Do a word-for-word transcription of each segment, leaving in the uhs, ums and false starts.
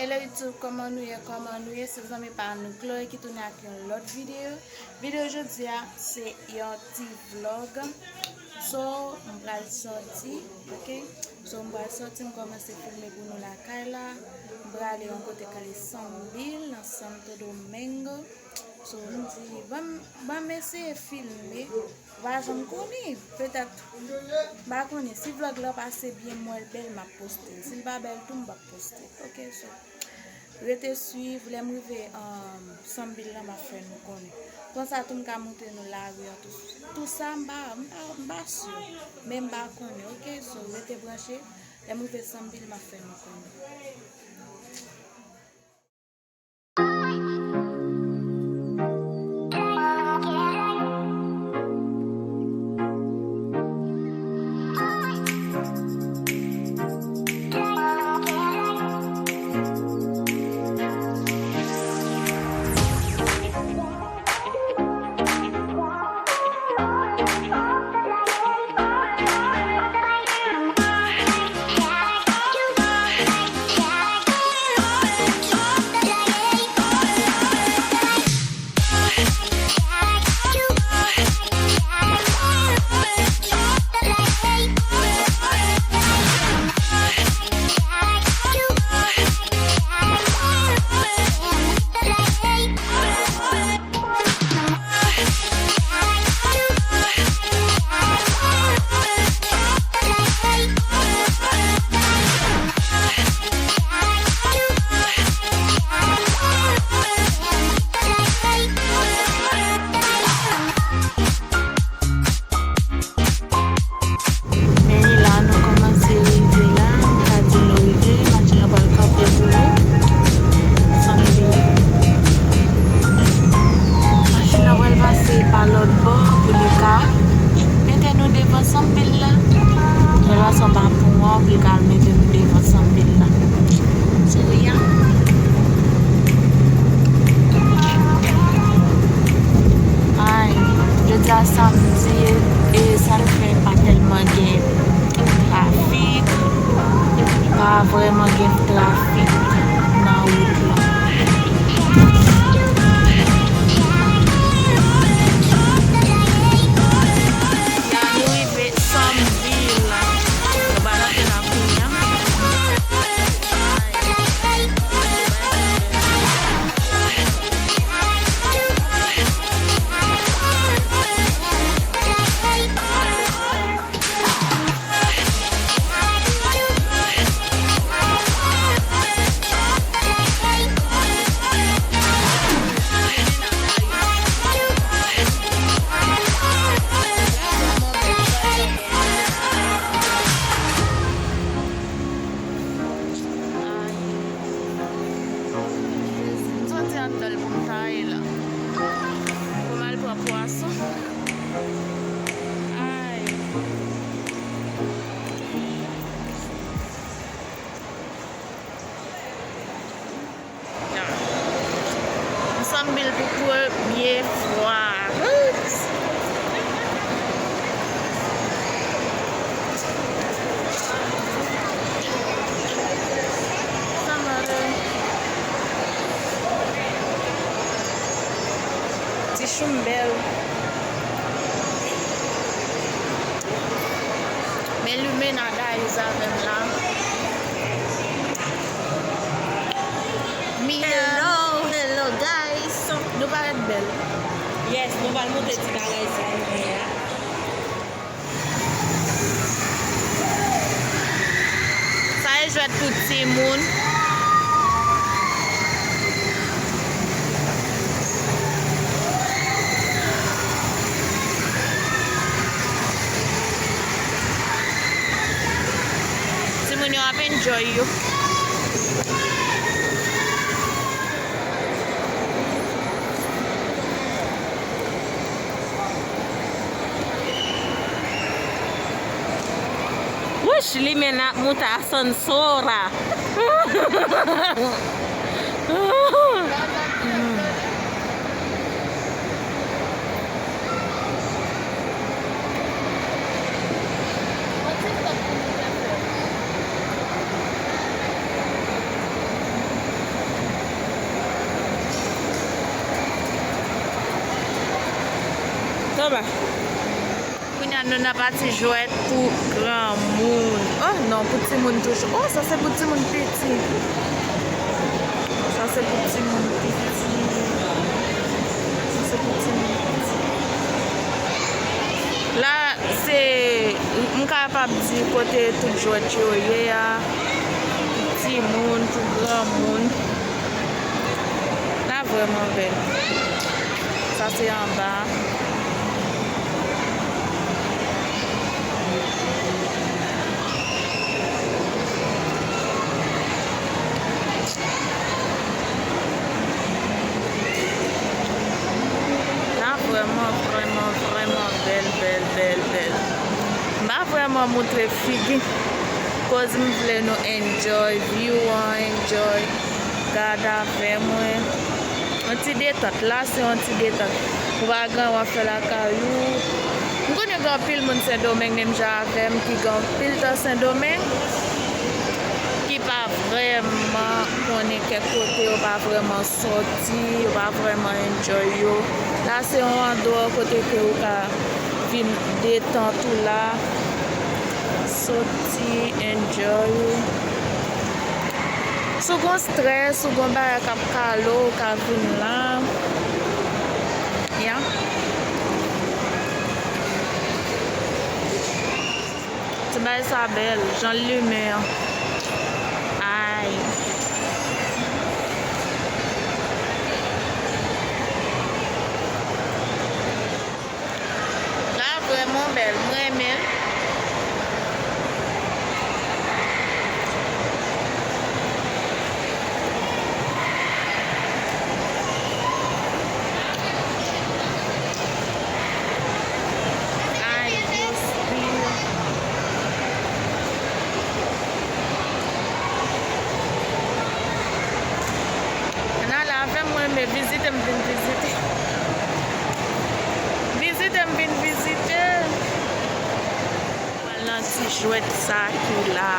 Hello YouTube, kòman nou ye? Kòman nou ye? Se zanmi pa nou Chloe ki tounen ak yon lòt videyo. Videyo jodi a, se yon ti vlog. So, m pral sòti, ok? So, m pral sòti, m kòmanse filme pou nou lakay la. M prale yon kote k rele Sambil, nan Santo Domingo. So, m di, ban m, ban m eseye filme. M pa janm konnen, petèt, m pa konnen. Si vlog la pase byen, m wè l bèl, m ap poste l. Si l pa bèl tou, m p ap poste l. Ok, so, rete swiv. Lè m rive, um, Sambil la, m ap fè nou konnen. Konsa tou, m ka montre nou lari an, tou, tou sa, m pa, m pa, m pa si. Men m pa konnen, ok? So, rete branche. Lè m rive Sambil, m ap fè nou konnen. Men la, nou kòmanse rive la. M ka di nou rive, machin nan pral kanpe pou nou. Sanble. Machin nan pral pase pa lòt bò pou li ka mete nou devan Sanbil la. Pral pase anba pon an pou li ka al mete nou devan Sanbil la. Sou wout la. Ay, jodi a samdi, e, e sa l fè pa tèlman gen trafik, pa vrèman gen trafik nan wout la. Ya, nou rive Sambil la. Nou pral antre la kounye a. M soti anndan l pou m ta ale la. Pou m al pran pwason. Ay. M Sanbil pou premye fwa. Oops. Sa male. Ti chou m bèl. Men Lumena guys avè m la. Mi hello, hello guys. Nou parèt bèl. Yes, nou pral montre ti bagay sa nou gen a. Sa e jwèt pou timoun. Timoun yo ap enjoy yo. Wouch, Lumena ap monte asansò a. Kounye a nou nan pati jwèt pou granmoun. Oh non, pou timoun toujou. Oh, sa se pou timoun piti. Sa se pou timoun piti. Sa se pou timoun piti. La, se, m kapab di kote tout jwèt yo ye a. Pou timoun, pou granmoun. La vrèman bèl. Sa se anba. La vrèman, vrèman, vrèman bèl, bèl, bèl, bèl. M pa vrèman moutre figi. Koz m vle nou enjoy view an, enjoy gad avè mwen. Yon ti detant. La, se yon ti detant. Ou pa gen anyen w ap fè lakay ou. M konnen gen anpil moun Sendomeng, menm jan avè m, ki gen anpil tan Sendomeng, ki pa vrèman konnen kèk kote, yo pa vrèman sòti, yo pa vrèman enjoy yo. La, se yon andwa kote ke ou ka vin detant ou la, soti, enjoy ou. Si w gon strès, si w gon bagay k ap kale w, ou ka vin la. Ya. Ti bagay sa bèl, jan l limen an. Ay. La vrèman bèl, m renmen l. Ay, Dios mío. Ann ale avè m, mwen renmen vizite, m vin vizite. Vizite, m vin vizite. Nou al nan ti jwèt sa ki la.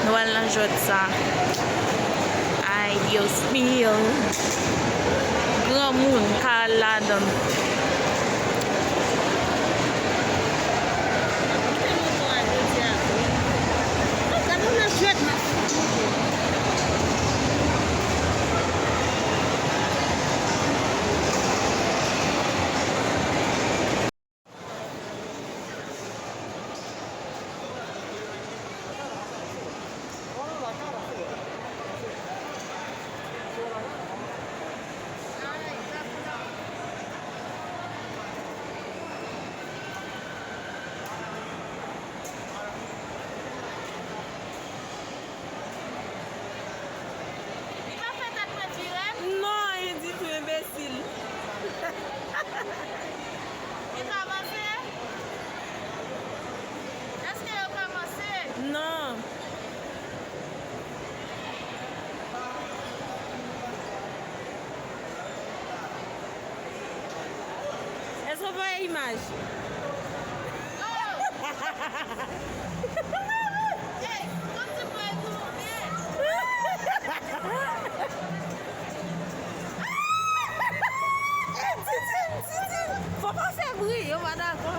Nou al nan jwèt sa. Ay, Dios mío. Granmoun ka al ladan l. Li pa fè tèt mwen vire m? Non, anyen ditou, enbesil. Li ka vanse? Èske yo ka vanse? Non. Èske w voye imaj? Titi, Titi, fò pa fè bri, yo pa dakò.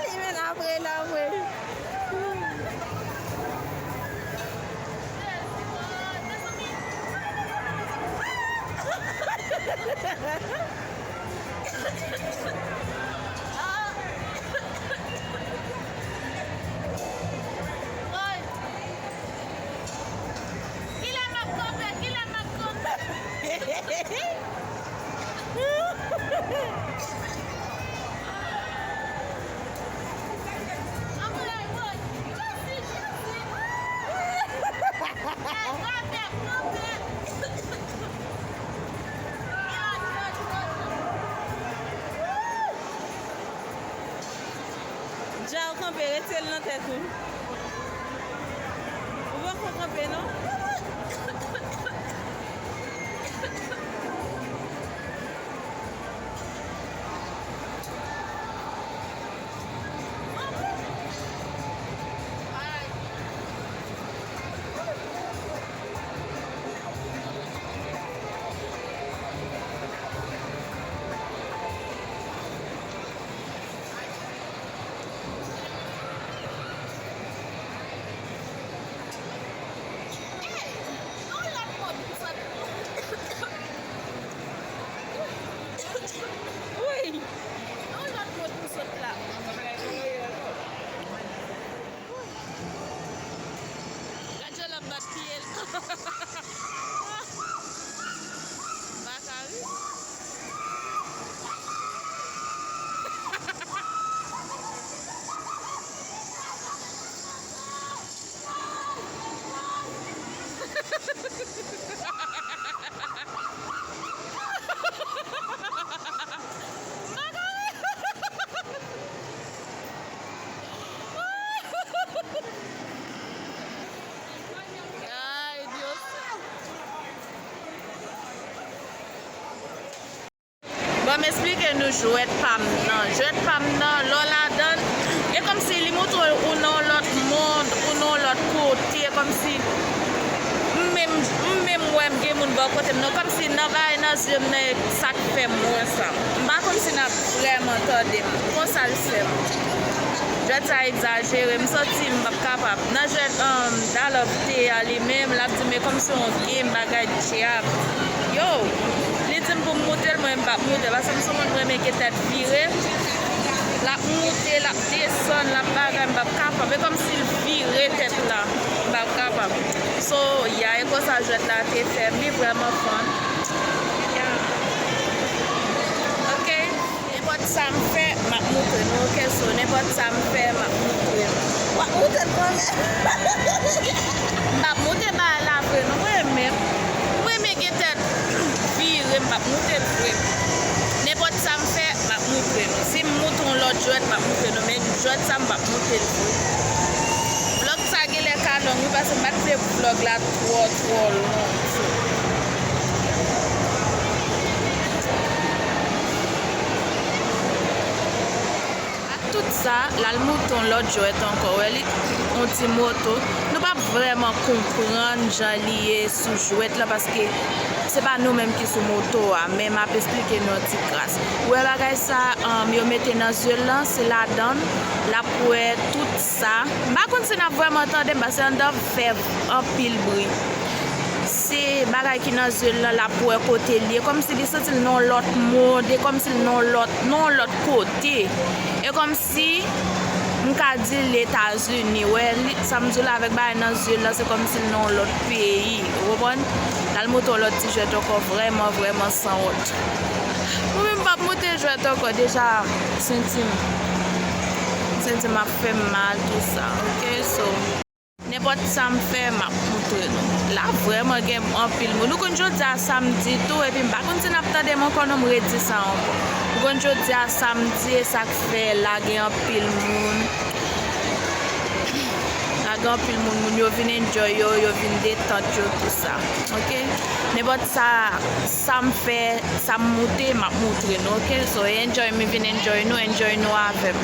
Li vin apre l apre. Kilè m ap kanpe? Kilè m ap kanpe? Jan w kanpe, rete l nan tèt ou. Ou poko kanpe, non? Wi! Yon lòt mòd pou sot la. Gad jan l ap bat pye l. M pa ka ri. Ay, Dios. Ban m esplike nou jwèt pa m nan. Jwèt pa m nan, lè w ladan l, e kòmsi li montre w ou nan yon lòt mond, ou nan yon lòt kote, kòmsi m menm, m menm wè m gen moun bò kote m nan, kòmsi nan bagay nan zye m nan e sa k fè m wè sa. M pa konn si n ap vrèman tande m. Konsa l fè m. Jwèt sa egzajere, m santi m p ap kapab. Nan jwèt, um, Dalove te a li menm, l ap di m e kòmsi yon game bagay dyab. Yo, li di m pou m moute l, mwen m p ap moute l, paske m se yon moun mwen renmen gen tèt vire. L ap moute, l ap desann, l ap bagay, m p ap kapab. E kòmsi l vire tèt la, m p ap kapab. So, yeah, e konsa jwèt la te fè m, li vrèman fun. Yeah. Ok? Nenpòt sa m fè, m ap montre nou, ok? So, nenpòt sa m fè, m ap montre nou. W ap montre l kanmenm. M ap montre bagay la vre, non, mwen menm. Mwen renmen gen tèt vire, m ap montre l vre. Nenpòt sa m fè, m ap montre nou. Si m montre yon lòt jwèt, m ap montre nou. Men jwèt sa, m p ap montre l vre. Vlòg sa genlè ka long, wi, paske m pa t vle vlòg la twò, twò long. So, ak tout sa, l al moute yon lòt jwèt ankò. Wè li, yon ti moto. Nou p ap vrèman konprann jan li ye sou jwèt la, paske se pa nou menm ki sou moto a, men m ap esplike nou yon ti kras. Ou wè bagay sa, um, yo mete nan zye l lan, se ladan l, l ap wè tout sa. M pa konn si n ap vrèman tande m, paske anndan fè anpil bri. Se bagay ki nan zye l lan, l ap wè kote l ye, kòmsi li santi l nan yon lòt mond, e kòmsi l nan yon lòt, nan yon lòt kote. E kòmsi m ka di l Etazini, wè, li, sa m di w la avèk bagay nan zye l lan, se kòmsi l nan yon lòt peyi, ou konprann? L al moute yon lòt ti jwèt ankò, vrèman, vrèman sanwont. Mwen menm m p ap moute jwèt ankò, deja, senti m, senti m ap fè m mal, tou sa, ok? So, nenpòt sa m fè, m ap montre nou. La vrèman gen anpil moun. Nou konn jodi a samdi tou, epi m pa konn si n ap tande m ankò non, m redi sa ankò. Nou konn jodi a samdi, e sa k fè la gen anpil moun. La gen anpil moun, moun yo vin enjoy yo, yo vin detant yo, tou sa. Ok? Nenpòt sa, sa m fè, sa m monte, m ap montre nou, ok? So, enjoy, m vin enjoy nou, enjoy nou avè m.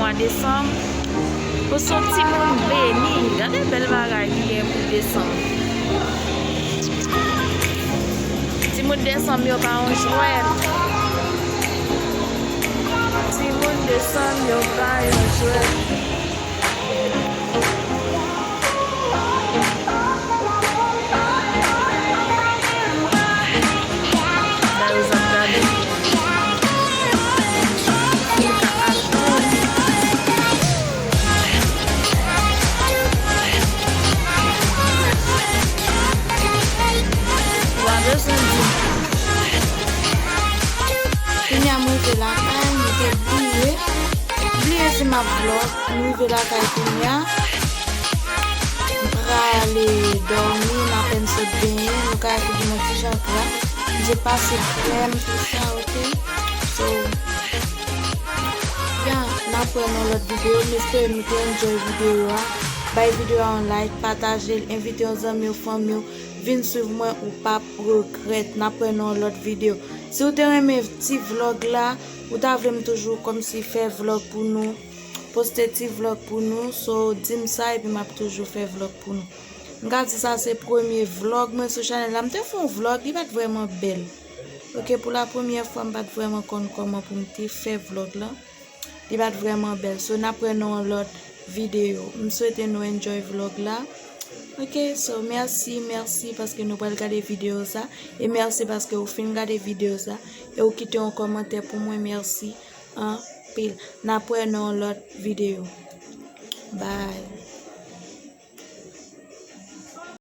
Mwa desanm, pou se yon timoun beni. Gade bèl bagay ki gen pou desanm. Timoun desanm yo pa yon jwèt. Timoun desanm yo pa yon jwèt. Dayou ap gade. Li ka atann. Ou pa bezwen di. Kounye a m rive lakay, m te bliye. M bliye si m ap vlog. M rive lakay kounye a. M prale dòmi, m apèn sot benyen, nou ka figi nan ti jan gra. M sot pase krèm, tout sa, oke? So, ya, n ap wè nan lòt videyo. M espere nou te enjoy videyo a. Bay videyo a yon like, pataje l, envite yon zanmi w, fanmi w, vin swiv mwen, ou p ap regrèt. N ap wè nan lòt videyo. Si w te renmen ti vlog la, ou ta vle m toujou kòmsi fè vlog pou nou, poste ti vlog pou nou, so di m sa epi m ap toujou fè vlog pou nou. M ka di sa se premye vlog mwen sou chanèl la. M te fè yon vlog, li pa t vrèman bèl. Oke, pou la premyè fwa, m pa t vrèman konn kòman pou m te fè vlog la. Li pa t vrèman bèl. So, n ap wè nan yon lòt videyo. M swete nou enjoy vlog la. Oke, so, mèsi, mèsi paske nou pral gade videyo sa. E mèsi paske ou fin gade videyo sa. E ou kite yon kòmantè pou mwen, mèsi anpil. N ap wè nan yon lòt videyo. Bye.